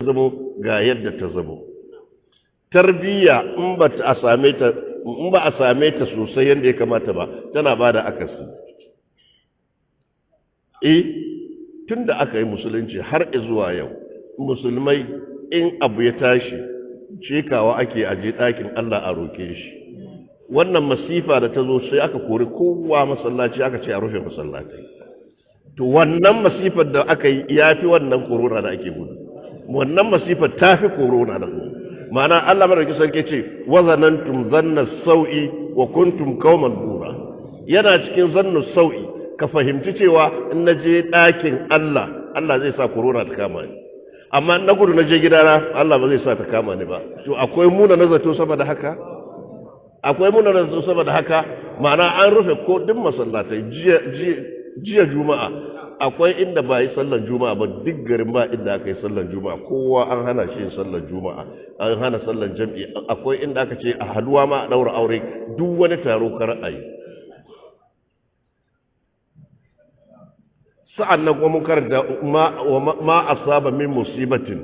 zamo ga yadda ta zamo. Tarbiyya in ba a same ta in ba a same ta sosai yadda ya kamata ba, tana ba da akasi. Eh, tun da aka yi musulunci har zuwa yau, musulmai in abu ya tashi cekawa ake aje ɗakin Allah a roke shi. Wannan masifa da ta zo sai aka kori kowa masallaci, aka ce a rufe masallaci. To wannan masifar da aka yi ya fi wannan korona da ake gudu. Wannan masifar ta fi korona da gudu. Ma'ana Allah madauki sarki ce wa zanantum zanna sau'i wa kuntum qauman bura. Yana cikin zannu sau'i ka fahimci cewa in na je ɗakin Allah, Allah zai sa korona ta kama ni. Amma in na gudu na je gidana, Allah ba zai sa ta kama ni ba. To akwai muna na zato saboda haka? Akwai muna na zato saboda haka? Ma'ana an rufe ko duk masallatai jiya Juma'a akwai inda ba yi sallar Juma'a ba, duk garin ba inda aka yi sallar Juma'a, kowa an hana shi yin sallar Juma'a, an hana sallar jam'i. Akwai inda aka ce a haduwa ma a daura aure, duk wani taro kar a yi. Sa'an nan kuma mun karanta ma asaba min musibatin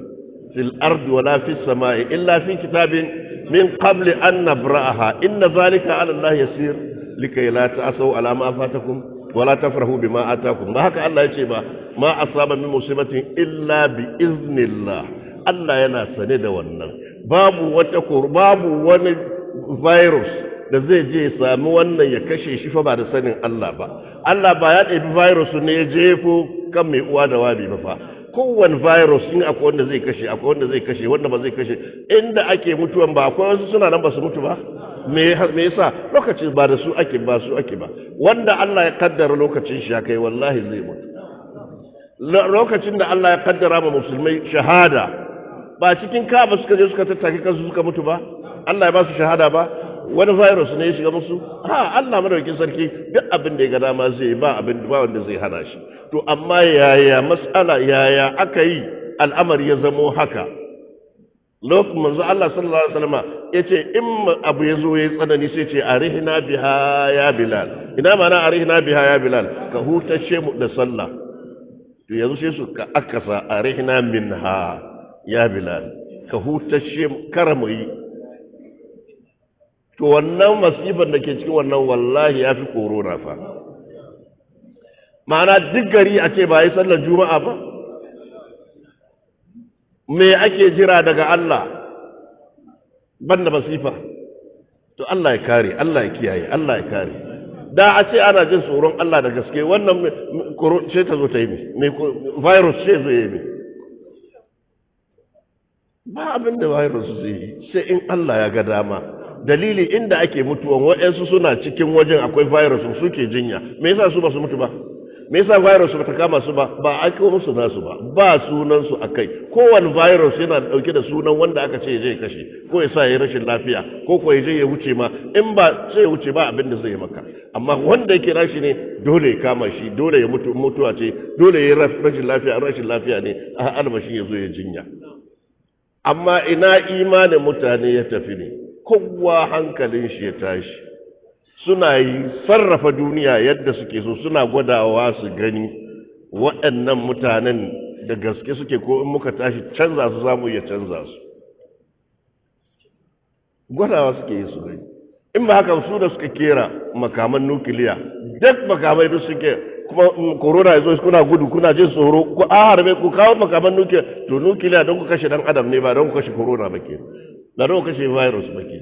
fil ardi wala fis sama'i illa fi kitabin min qabli an nabra'aha inna zalika 'ala Allah yasir likay la ta'asaw ala ma fatakum wala tafrahu bima atakum. Ba haka Allah yace ba, ma asaba min musibatin illa bi iznillah. Allah yana sane da wannan. Babu wata babu wani virus da zai je ya sami wannan ya kashe shi fa ba da sanin Allah ba. Allah ba ya ɗebi virus ne ya jefo kan mai uwa da wabi ba fa. Kowane virus in akwai wanda zai kashe, akwai wanda zai kashe, wanda ba zai kashe. Inda ake mutuwan ba akwai wasu suna nan ba su mutu ba. Me yasa lokacin ba da su ake ba su ake ba. Wanda Allah ya kaddara lokacin shi ya kai wallahi zai mutu. Lokacin da Allah ya kaddara ma musulmai shahada ba cikin Ka'aba suka je suka tattake kansu suka mutu ba, Allah ya ba su shahada ba. Wani virus ne ya shiga musu? Ha, Allah madaukakin sarki duk abin da ya ga dama zai ba, abin ba wanda zai hana shi. To amma yaya mas'ala, yaya aka yi al'amari ya zamo haka? Lokacin manzo Allah sallallahu alaihi wasallam yace in abu ya zo yayi tsanani sai ce arihna biha ya Bilal. Ina ma'ana arihna biha ya Bilal? Ka hutashe mu da sallah. To yanzu sai su ka akasa arihna minha ya Bilal, ka hutashe mu kar mu yi. To wannan masifar da ke cikin wannan wallahi ya fi korona fa. Ma'ana duk gari a ce ba yi sallar Juma'a ba? Me ake jira daga Allah banda masifa? To Allah ya kare, Allah ya kiyaye, Allah ya kare. Da a ce ana jin tsoron Allah da gaske, wannan ce ta zo ta yi me, virus ce zo yi me. Ba abin da virus zai yi sai in Allah ya ga dama. Dalili inda ake mutuwan waɗansu suna cikin wajen akwai virus suke jinya. Me yasa su ba su mutu ba? Me yasa virus ba ta kama su ba? Ba a kawo musu nasu ba, ba sunan su akai. Kowane virus yana dauke da sunan wanda aka ce zai kashe ko ya sa ya rashin lafiya ko ko ya je ya wuce ma, in ba sai ya wuce ba abin da zai maka. Amma wanda yake rashi ne dole ya kama shi, dole ya mutu, mutuwa ce, dole ya rashin lafiya, rashin lafiya ne a albashi ya zo ya jinya. Amma ina imanin mutane ya tafi ne? Kowa hankalin shi ya tashi, suna yi sarrafa duniya yadda suke so, suna gwadawa su gani waɗannan mutanen da gaske suke ko in muka tashi canza su zamu iya canza su. Gwadawa suke yi su gani. In ba haka su da suka kera makaman nukiliya, duk makamai duk suke, kuma corona yazo kuna gudu kuna jin tsoro ku a harbe ku kawo makaman nukiliya. To nukiliya don ku kashe dan adam ne ba don ku kashe corona ba ke, da don ku kashe virus ba ke.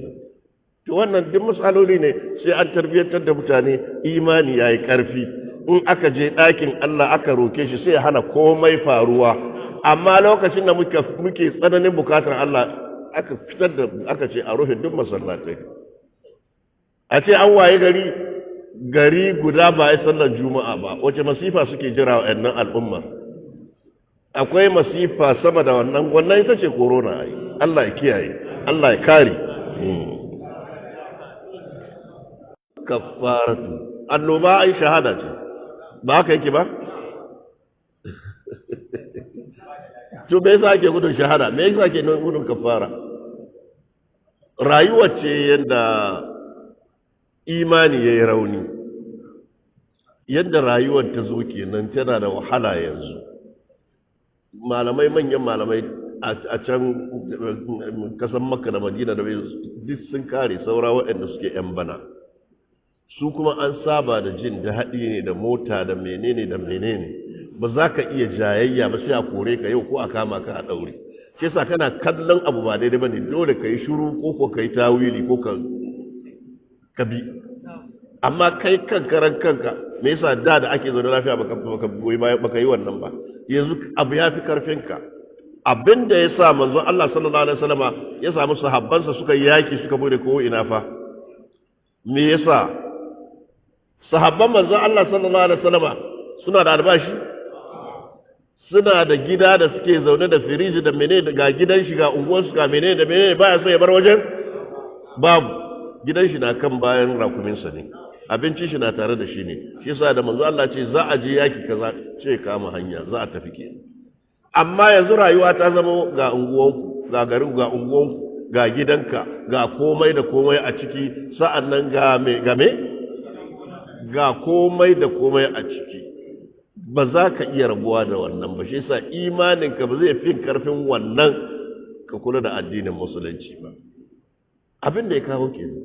To wannan duk matsaloli ne sai an tarbiyyantar da mutane, imani yayi karfi. In aka je ɗakin Allah aka roke shi sai ya hana komai faruwa. Amma lokacin da muke tsananin bukatar Allah aka fitar da aka ce a rufe duk masallatai. A ce an waye gari gari guda ba a sallar Juma'a ba, wace masifa suke jira wa ɗannan al'umma? Akwai masifa sama da wannan, wannan ita ce corona ai. Allah ya kiyaye, Allah ya kare. Kafaratu annoba ai shahada ce, ba haka yake ba? To me yasa ake gudun shahada? Me yasa ake gudun kafara? Rayuwa ce yadda imani ya yi rauni, yadda rayuwar ta zo kenan tana da wahala yanzu. Malamai, manyan malamai a can kasan Makka da Madina da duk sun kare, saura waɗanda suke yan bana. Su kuma an saba da jin daɗi ne da mota da menene da menene, ba za ka iya jayayya ba, sai a kore ka yau ko a kama ka a ɗaure. Shi yasa kana kallon abu ba daidai bane, dole ka yi shiru ko ka yi tawili ko ka bi. Amma kai kan karan kanka, me yasa da da ake zaune lafiya baka goyi baya, baka yi wannan ba? Yanzu abu ya fi karfin ka. Abin da ya sa manzon Allah sallallahu alaihi wasallama ya samu sahabbansa suka yaki suka bude ko ina fa, me yasa sahabban manzon Allah sallallahu alaihi wasallama suna da albashi, suna da gida da suke zaune da firiji da menene, ga gidan shi, ga unguwarsu, ga menene da menene, baya so ya bar wajen? Babu. Gidan shi na kan bayan rakuminsa ne, abincin shi na tare da shi ne. Shi yasa da manzo Allah ce za a je yaki kaza, ce kama hanya za a tafi ke. Amma yanzu rayuwa ta zama ga unguwanku, ga garin, ga unguwanku, ga gidanka, ga komai da komai a ciki, sa'annan ga me ga me ga komai da komai a ciki, ba za ka iya rabuwa da wannan ba. Shi yasa imaninka ba zai fi karfin wannan ka kula da addinin musulunci ba. Abin da ya kawo kenan.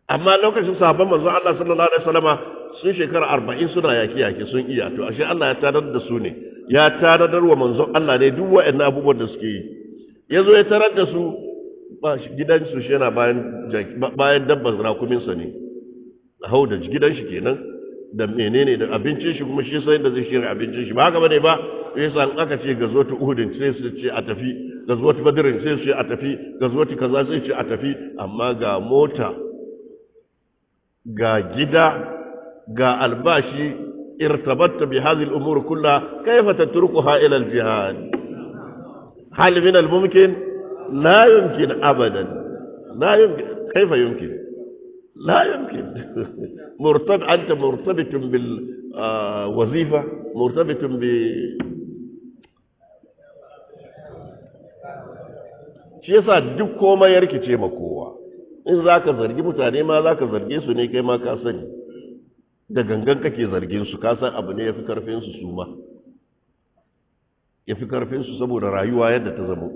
Amma lokacin sahabban manzon Allah sallallahu alaihi wasallama sun shekara 40 suna yaki yaki, sun iya. To ashe Allah ya tarar da su ne, ya tarar wa manzon Allah ne duk waɗannan abubuwan da suke yi. Yazo ya tarar da su ba gidan su, shi yana bayan bayan dabbar rakumin sa ne, hau da gidan shi kenan da menene da abincin shi, kuma shi sai da zai shirya abincin shi, ba haka bane ba. Yasa in aka ce gazo ta Uhudin sai su ce a tafi, gazo ta Badrin sai su ce a tafi, gazo ta kaza sai su ce a tafi. Amma ga mota, ga gida, ga albashi, irtabatta bi hadhihi al-umur kullaha, kayfa tatrukuha ila al-jihad? Hal min al-mumkin? La yumkin abadan, la yumkin. Kayfa yumkin? لا يمكن. مرتبط، أنت مرتبط بالوظيفة، مرتبط ب shi yasa duk komai ya rikice ma kowa. In za ka zargi mutane ma za ka zarge su ne, kai ma ka sani da gangan kake zargin su, ka san abu ne ya fi karfin su, su ma ya fi karfin su saboda rayuwa yadda ta zamo.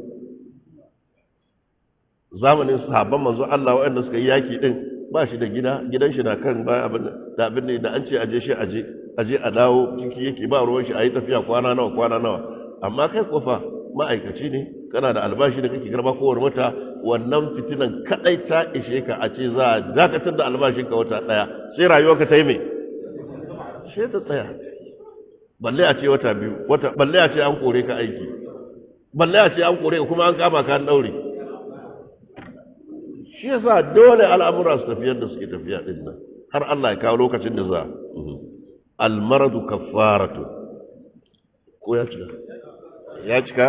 Zamanin sahabban manzo Allah waɗanda suka yi yaki din, ba shi da gida, gidan shi na kan bayan abin da abin da an ce aje shi aje aje a dawo ciki yake, ba ruwan shi ayi tafiya kwana nawa kwana nawa. Amma kai kofa ma'aikaci ne, kana da albashi da kake karba kowane wata, wannan fitinan kadai ta ishe ka a ce za a dakatar da albashin ka wata daya, sai rayuwarka ta yi mai sai ta tsaya. Balle a ce wata biyu wata, balle a ce an kore ka aiki, balle a ce an kore ka kuma an kama ka an daure. Shi yasa dole al'amura su tafiyar da suke tafiya din nan har Allah ya kawo lokacin da za al-maradu kaffaratu. Ko ya cika? Ya cika?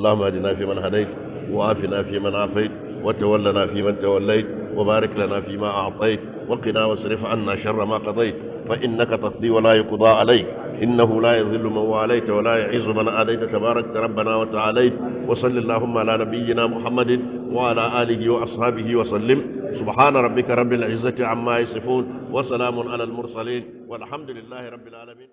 اللهم اهدنا فيمن هديت، وعافنا فيمن عافيت، وتولنا فيمن توليت، وبارك لنا فيما أعطيت، وقنا واصرف عنا شر ما قضيت، فإنك تقضي ولا يقضى عليك، إنه لا يذل من واليت ولا يعز من آليت، تبارك ربنا وتعاليت. وصل اللهم على نبينا محمد وعلى آله وأصحابه وسلم. سبحان ربك رب العزة عما يصفون، وسلام على المرسلين، والحمد لله رب العالمين.